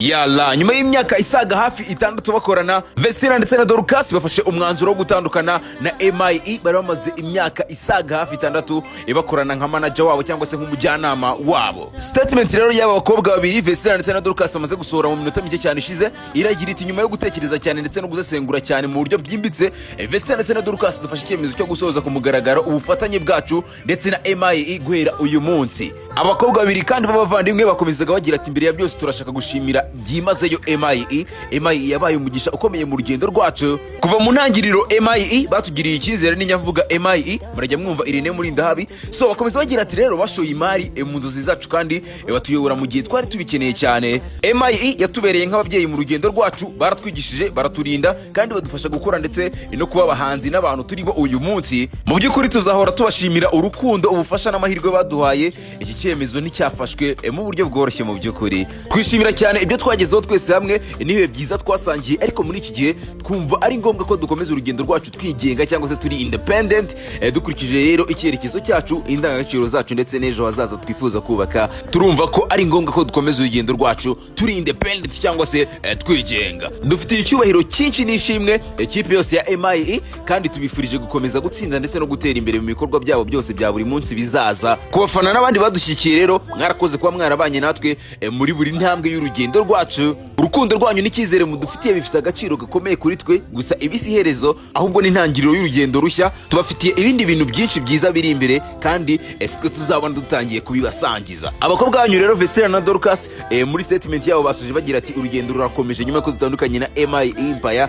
Yala, nyuma y'imyaka isaga hafi 6 bakorana, Vestina ndetse na Dorcas bafashe umwanzuro wo gutandukana na MIE. Bari bamaze imyaka isaga hafi 6 bakorana nka manager wabo cyangwa se nk'umujyanama wabo. Statement rero y'aba bakobwa babiri, Vestina ndetse na Dorcas, bamaze gusohora mu minota mike cyane ishize iragira iti: "Nyuma yo gutekereza cyane ndetse no gusesengura cyane mu buryo bwimbitse, Vestina ndetse na Dorcas dufashe icyemezo cyo gusoza ku mugaragaro ubufatanye bwacu ndetse na MIE guhera uyu munsi." Abakobwa babiri kandi b'abavandimwe bakomezaga bagira ati: "Mbere ya byose turashaka gushimira byimazeyo MIE. MIE yabaye umugisha ukomeye mu rugendo rwacu kuva mu ntangiriro. MIE batugiriye icyizere." N'inyavuga MIE murajya mwumva Irene Murindahabi. So bakomeza bagira ati: "Rero bashoye imari mu nzozi zacu kandi batuyobora mu gihe twari tubikeneye cyane. MIE yatubereye nk'ababyeyi mu rugendo rwacu, baratwigishije, baraturinda kandi badufasha gukora ndetse no kuba abahanzi n'abantu turi bo uyu munsi. Mu by'ukuri tuzahora tubashimira urukundo, ubufasha n'amahirwe baduhaye. Iki cyemezo nticyafashwe mu buryo bworoshye. Mu by'ukuri twishimira cyane ibyo twagezeho twese hamwe n'ibihe byiza twasangiye, ariko muri iki gihe twumva ari ngombwa ko dukomeza urugendo rwacu twigenga cyangwa se turi independent. Dukurikije rero icyerekezo cyacu, indangagaciro zacu ndetse n'ejo hazaza twifuza kubaka, turumva ko ari ngombwa ko dukomeza urugendo rwacu turi independent cyangwa se twigenga. Dufitiye icyubahiro cyinshi n'ishimwe ekipe yose ya MIE kandi tubifurije gukomeza gutsinda ndetse no gutera imbere mu bikorwa byabo byose bya buri munsi bizaza. Ku bafana n'abandi badushyigikiye rero, mwarakoze kuba mwarabanye natwe muri buri ntambwe y'urugendo rwacu. Urukundo rwanyu n'icyizere mudufitiye bifite agaciro gakomeye kuri twe. Gusa ibi si iherezo, ahubwo ni intangiriro y'urugendo rushya. Tubafitiye ibindi bintu byinshi byiza biri imbere kandi si twe tuzabona dutangiye kubibasangiza." Abakobwa banyu rero Vestina na Dorcas muri statement yabo basoje bagira ati: "Urugendo rurakomeje nyuma yuko dutandukanye na MIE Empire,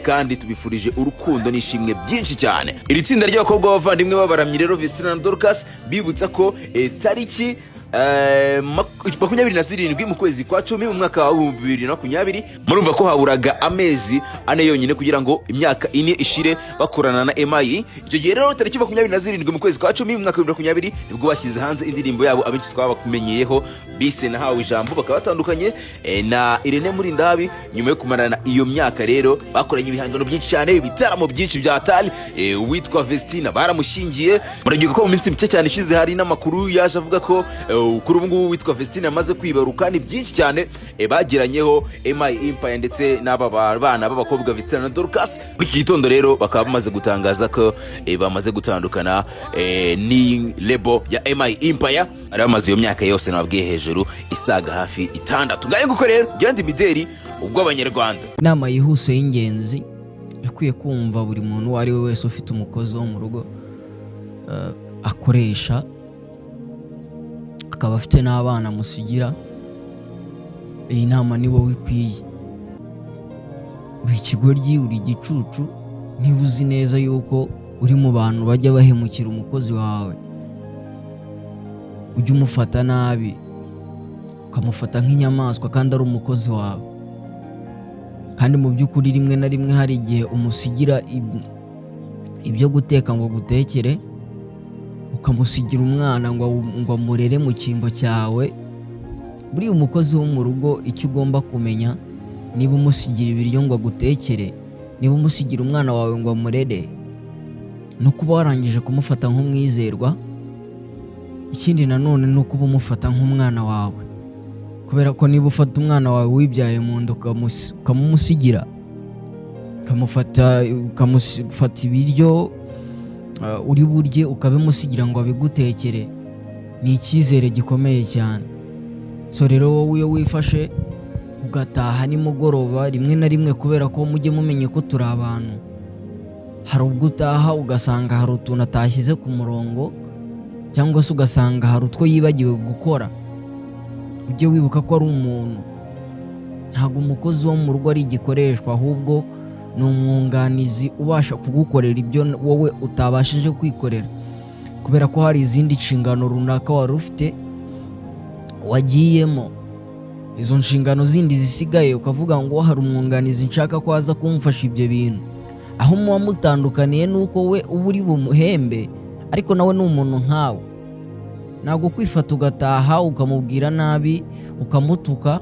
kandi tubifurije urukundo n'ishimwe byinshi cyane." Iri tsinda ry'abakobwa b'abavandimwe b'abaramyi rero, Vestina na Dorcas, bibutsa ko tariki 27 mu kwezi kwa 10 mu mwaka wa 2020, murumva ko haburaga amezi 4 yonyine kugira ngo imyaka 4 ishire bakorana na MIE. Icyo gihe rero, tariki 27 mu kwezi kwa 10 mu mwaka wa 2020, nibwo bashyize hanze indirimbo yabo abenshi twabamenyeyeho bise "Nahawe Ijambo". Bakaba batandukanye na Irene Murindahabi nyuma yo kumarana iyo myaka. Rero bakoranye ibihangano byinshi cyane, ibitaramo byinshi bya tali. Uwitwa Vestina baramushyingiye. Muragiye ko mu minsi mike cyane ishize hari n'amakuru yaje avuga ko kuri ubu ngubu witwa Vestina amaze kwibaruka. Ni byinshi cyane bagiranyeho MI Empire ndetse n'aba bana b'abakobwa Vestina na Dorcas. Muri iki gitondo rero bakaba bamaze gutangaza ko bamaze gutandukana ni label ya MI Empire bari bamaze iyo myaka yose nababwiye hejuru isaga hafi 6. Ngayo nguko rero, genda imideri ubwo Abanyarwanda. Inama yihuse y'ingenzi ikwiye kumva buri muntu uwo ari we wese ufite umukozi wo mu rugo akoresha, akaba afite n'abana amusigira, iyi nama ni wowe ikwiye. Uri ikigoryi, uri igicucu niba uzi neza yuko uri mu bantu bajya bahemukira umukozi wawe, ujya umufata nabi, ukamufata nk'inyamaswa kandi ari umukozi wawe, kandi mu by'ukuri rimwe na rimwe hari igihe umusigira ibyo guteka ngo agutekere, ukamusigira umwana ngo amurere mu cyimbo cyawe. Buriya umukozi wo mu rugo, icyo ugomba kumenya, niba umusigira ibiryo ngo agutekere, niba umusigira umwana wawe ngo amurere, ni ukuba warangije kumufata nk'umwizerwa. Ikindi nanone ni ukuba umufata nk'umwana wawe, kubera ko niba ufata umwana wawe wibyaye mu nda ukamumusigira, ukamufata ibiryo uri burye ukabimusigira ngo abigutekere, ni icyizere gikomeye cyane. So rero wowe iyo wifashe ugataha nimugoroba rimwe na rimwe, kubera ko mujye mumenye ko turi abantu, hari ubwo utaha ugasanga hari utuntu atashyize ku murongo cyangwa se ugasanga hari utwo yibagiwe gukora, ujye wibuka ko ari umuntu. Ntabwo umukozi wo mu rugo ari igikoreshwa, ahubwo ni umwunganizi ubasha kugukorera ibyo wowe utabashije kwikorera, kubera ko hari izindi nshingano runaka wari ufite wagiyemo. Izo nshingano zindi zisigaye ukavuga ngo hari umwunganizi nshaka ko aza kumfasha ibyo bintu. Aho muba mutandukaniye ni uko we uba uri bumuhembe, ariko nawe ni umuntu nkawe. Ntabwo kwifata ugataha ukamubwira nabi, ukamutuka,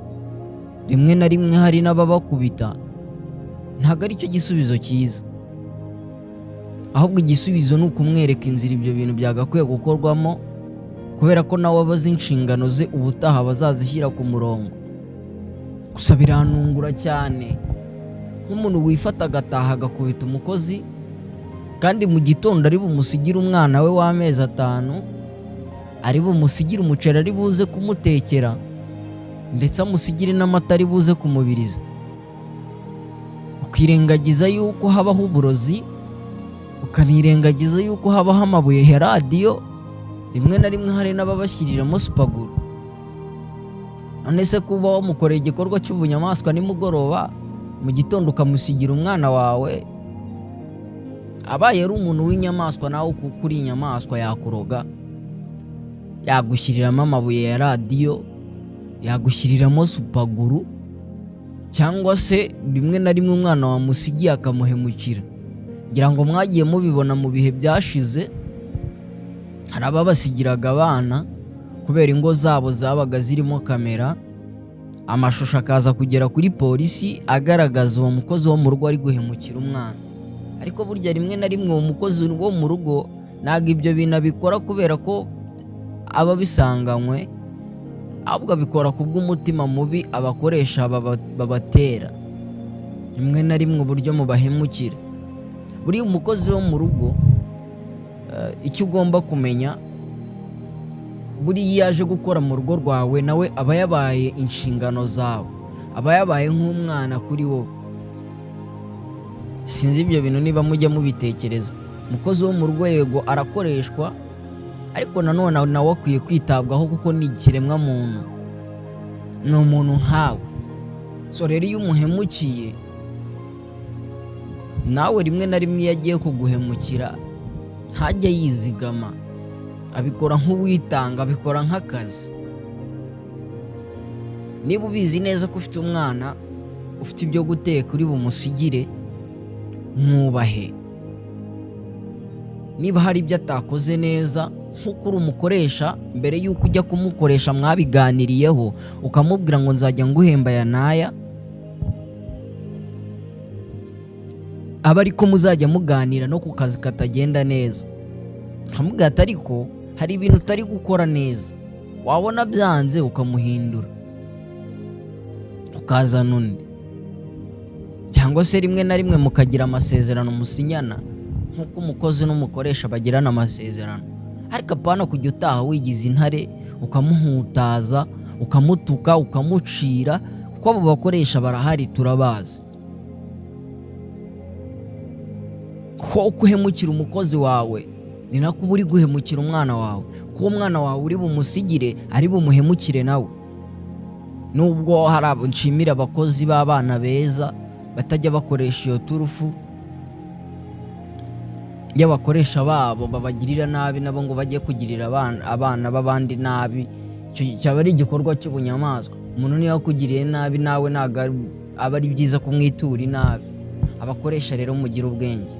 rimwe na rimwe hari n'ababakubita, ntabwo ari cyo gisubizo cyiza. Ahubwo igisubizo ni ukumwereka inzira ibyo bintu byagakwiye gukorwamo, kubera ko nawe aba azi inshingano ze, ubutaha bazazishyira ku murongo. Gusa biranungura cyane nk'umuntu wifata agataha agakubita umukozi, kandi mu gitondo ari bumusigire umwana we w'amezi 5, ari bumusigire umuceri ari buze kumutekera, ndetse amusigire n'amata ari buze kumubiriza. Ukirengagiza yuko habaho uburozi, ukanirengagiza yuko habaho amabuye ya radiyo, rimwe na rimwe hari n'ababashyiriramo supaguru. None se kuba wamukoreye igikorwa cy'ubunyamaswa nimugoroba, mu gitondo ukamusigira umwana wawe, abaye ari umuntu w'inyamaswa nawe kuko uri inyamaswa yakuroga, yagushyiriramo amabuye ya radiyo, yagushyiriramo supaguru, cyangwa se rimwe na rimwe umwana wamusigiye akamuhemukira. Ngira ngo mwagiye mubibona mu bihe byashize, hari ababasigiraga abana kubera ingo zabo zabaga zirimo kamera, amashusho akaza kugera kuri polisi agaragaza uwo mukozi wo mu rugo ari guhemukira umwana. Ariko burya rimwe na rimwe uwo mukozi wo mu rugo ntabwo ibyo bintu abikora kubera ko aba abisanganywe, ahubwo abikora kubw'umutima mubi abakoresha babatera. Rimwe na rimwe uburyo mubahemukira. Buriya umukozi wo mu rugo, icyo ugomba kumenya, buriya iyo aje gukora mu rugo rwawe nawe aba yabaye inshingano zawe, aba yabaye nk'umwana kuri wowe. Sinzi ibyo bintu niba mujya mubitekereza. Umukozi wo mu rwego arakoreshwa, ariko nanone nawe akwiye kwitabwaho kuko ni ikiremwa muntu, ni umuntu nkawe. So rero iyo umuhemukiye nawe rimwe na rimwe iyo agiye kuguhemukira ntajya yizigama, abikora nk'uwitanga, abikora nk'akazi. Niba ubizi neza ko ufite umwana, ufite ibyo guteka uri bumusigire, mwubahe. Niba hari ibyo atakoze neza, nk'uko uri umukoresha, mbere y'uko ujya kumukoresha mwabiganiriyeho, ukamubwira ngo nzajya nguhemba aya n'aya, aba ariko muzajya muganira no ku kazi katagenda neza. Ukamubwira ati ariko hari ibintu utari gukora neza, wabona byanze ukamuhindura ukazana undi, cyangwa se rimwe na rimwe mukagira amasezerano musinyana nk'uko umukozi n'umukoresha bagirana amasezerano. Ariko apana kujya utaha wigize intare, ukamuhutaza, ukamutuka, ukamucira, kuko abo bakoresha barahari turabazi. Ko uko uhemukira umukozi wawe ni nako uba uri guhemukira umwana wawe, kuko umwana wawe uri bumusigire ari bumuhemukire nawe. Nubwo hari abo nshimira abakozi b'abana beza batajya bakoresha iyo turufu y'abakoresha babo babagirira nabi, nabo ngo bajye kugirira abana b'abandi nabi. Cyaba ari igikorwa cy'ubunyamaswa. Umuntu niyo akugiriye nabi nawe ntabwo aba ari byiza kumwitura inabi. Abakoresha rero mugire ubwenge.